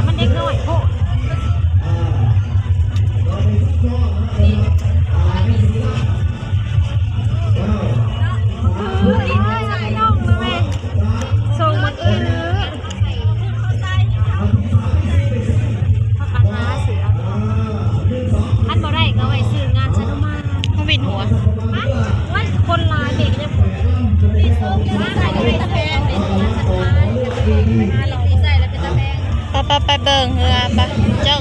ມັນເດັກນ້ອຍໂພດ. ສົ່ງໝົດອື່ນ ພາກັນຫາຊື້ເອົາ ຄັນບໍ່ໄດ້ກໍເອົາໄວ້ຊື້ງານສະນຸມານ. ມາວິນຫົວ ຄົນຫຼາຍເດັກຍັງ ໄປໆ ໄປເບິ່ງເຮືອ ໄປ. ເຈົ້າ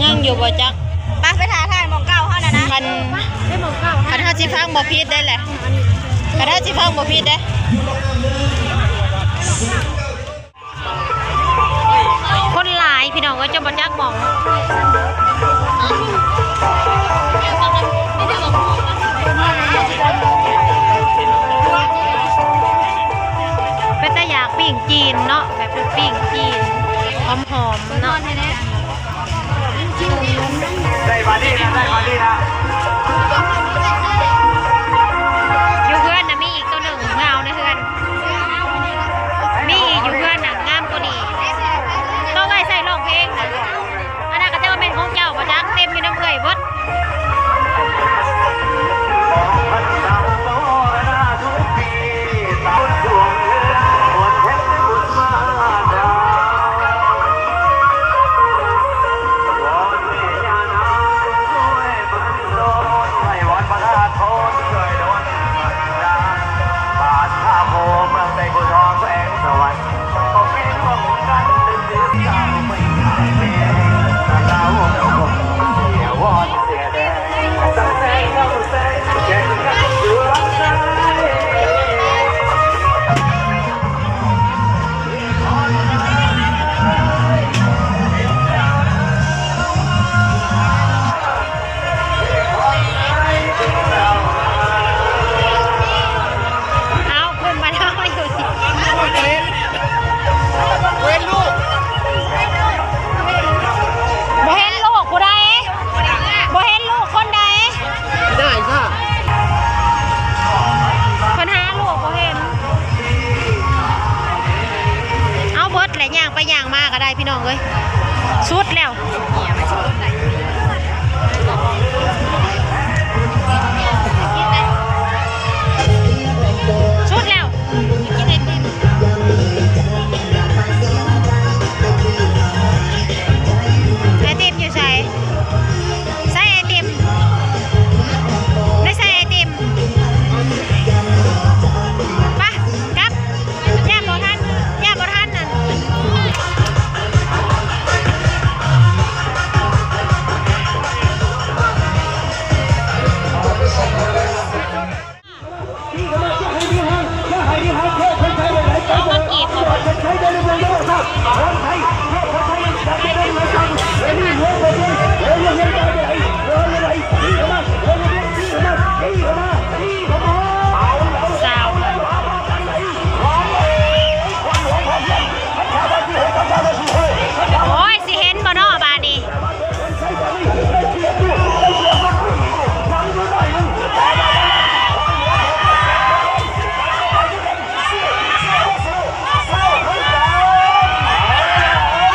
ຍັງຢູ່ບໍ່ຈັກ? ໄປ ໄປຖ້າຖ່າຍໝ່ອງເກົ່າເຮົານັ້ນນະ. ຄັນ ໄປໝ່ອງເກົ່າ ຄັນເຮົາຊິຟັງບໍ່ຜິດໄດ້ແຫຼະ ຄັນເຮົາຊິຟັງບໍ່ຜິດເດ້. ຄົນຫຼາຍພີ່ນ້ອງເອີຍ ຈົນບໍ່ຈັກໝ່ອງ. ເປັນຕາຢາກປີ້ງຈີນເນາະ ແບບປີ້ງຈີນຫອມໆເນາະ. ໄດ້ບາດນີ້ນະ ໄດ້ບາດນີ້ນະ. ຢູ່ເຮືອນນະມີອີກໂຕໜຶ່ງ ມາເອົາໃນເຮືອນ. ມີອີກຢູ່ເຮືອນນະ ງາມກວ່ານີ້. ຕ້ອງໄວ້ໃສ່ຮ້ອງເພງນະ. ອັນນັ້ນກໍຈະວ່າແມ່ນຂອງເຈົ້າບໍ່ຈັກ ເຕັມຢູ່ນຳເອື້ອຍເບິດ. ເອົາ ຄຸມມາເທົ່າຢູ່ ບໍ່ເຫັນລູກ ບໍ່ເຫັນລູກຜູ້ໃດ ບໍ່ເຫັນລູກຄົນໃດ. ໄດ້ຄ່ະ ເພິ່ນຫາລູກບໍ່ເຫັນ. ເອົາ ເບິດແຫຼະ ຍ່າງໄປຍ່າງມາກໍໄດ້ພີ່ນ້ອງເອີຍ ສຸດແລ້ວ. ສຸດແລ້ວ. ໄອຕິມຢູ່ໃສ? ໃສ່ໄອຕິມ ໄດ້ໃສ່ໄອຕິມ. ໄປ ກັບ. ຢ້ານບໍ່ທັນ ຢ້ານບໍ່ທັນນັ້ນ. ເອົາມາກີດບໍ່? ຊາວ. ໂອ້ຍ ຊິເຫັນບໍ່ເນາະບາດນີ້?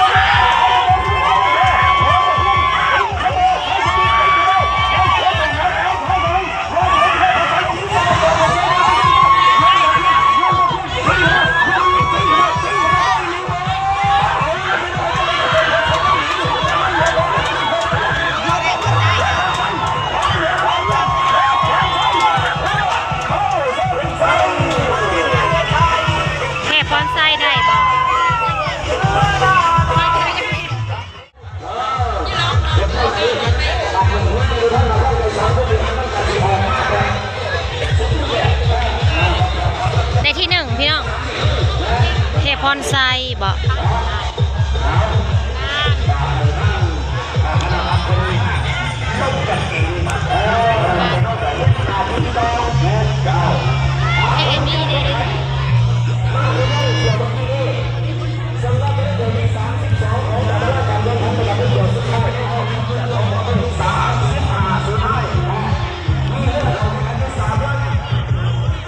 ເ ໃສ່ເບາະ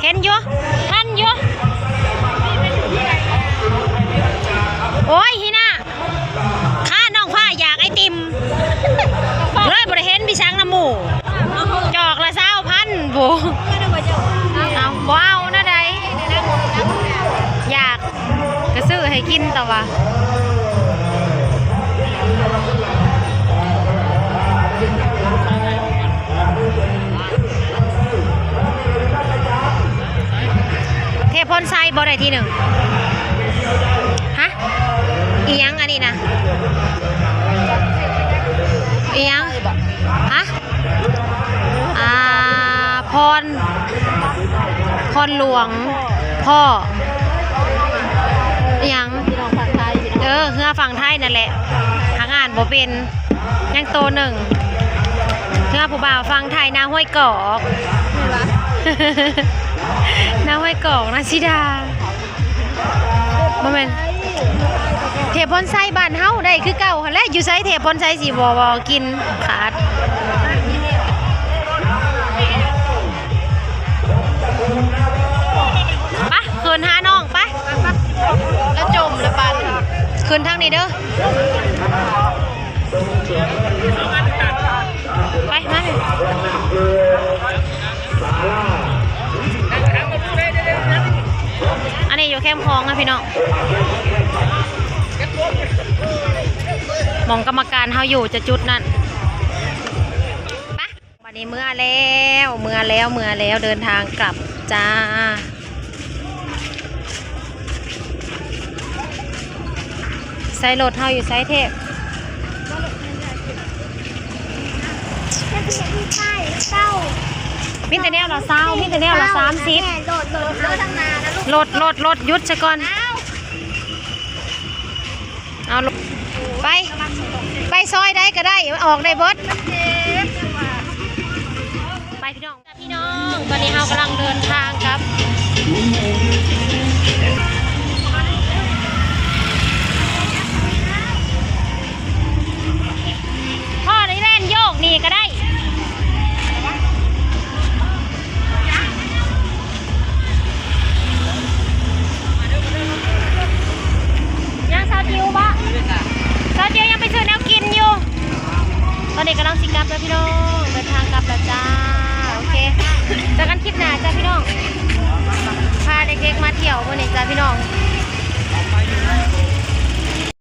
ເຫັນຢູ່ ທັນຢູ່. ໂອ້ຍ ຮີນາ ຂ້ານ້ອງຟ້າຢາກໄອຕິມ ເລີຍບໍ່ໄດ້ເຫັນພີ່ຊ້າງນຳໝູ່ ຈອກລະຊາວພັນພຸ້ນ. ເອົາ ບໍ່ເອົາແນວໃດ ຢາກ ກະຊື້ໃຫ້ກິນຕະຫວາ. ເທບພອນໄຊບໍ່ໄດ້ທີໜຶ່ງ ຮະ? ອີ່ຫຍັງອັນນີ້ນະ? ອີ່ຫຍັງ? ຮະ? ອ່າ ພອນ ພອນຫຼວງ ພໍ່ ອີ່ຫຍັງ? ເອີ ເຮືອຝັ່ງໄທນັ້ນແຫຼະ ຫາກອ່ານບໍ່ເປັນ. ຍັງໂຕໜຶ່ງ ເຮືອຜູ້ບ່າວຝັ່ງໄທ ນາຫ້ວຍກອກ ນາຫ້ວຍກອກ ນາສີດາ. ບໍ່ແມ່ນ ເທບພອນໄຊບ້ານເຮົາໄດ້ຄືເກົ່າຫັ້ນແຫຼະ. ຢູ່ໃສເທບພອນໄຊຊິບໍ່ ບໍ່ກິນຂາດ. ໄປ ຂຶ້ນຫານ້ອງໄປ ລະຈົມລະປານ ຂຶ້ນທາງນີ້ເດີ. ໄປ ມາ ອັນນີ້ຢູ່ແຄມຂອງນະພີ່ນ້ອງ ໝ່ອງກຳມະການເຮົາຢູ່ຈະຈຸດນັ້ນ. ໄປ ບັດນີ້ເມືອແລ້ວ ເມືອແລ້ວ ເມືອແລ້ວ ເດີນທາງກັບຈ້າ. ໃສ່ລົດເຮົາຢູ່ໃສເທບ? ມີແຕ່ແນວລະຊາວ ມີແຕ່ແນວລະສາມສິບ. ລົດ ລົດ ລົດ ຢຸດຊະກ່ອນ. ເອົາ ໄປ ໄປຊອຍໃດກະໄດ້ ອອກໄດ້ເບິດ. ໄປພີ່ນ້ອງ ພີ່ນ້ອງ ຕອນນີ້ເຮົາກຳລັງເດີນທາງກັບ ພໍ່ໄດ້ແລ່ນໂຍກນີ້ກະໄດ້. ຍັງສາວຈິວບໍ່? ສາວຈິວຍັງໄປຊື້ແນວກິນຢູ່. ຕອນນີ້ກຳລັງຊິກັບແລ້ວພີ່ນ້ອງ ເດີນທາງກັບແລ້ວຈ້າ. ໂອເຄ ເຈີກັນຄລິບໜ້າຈ້າພີ່ນ້ອງ. ພາເດັກໆມາທ່ຽວມື້ນີ້ຈ້າພີ່ນ້ອງ.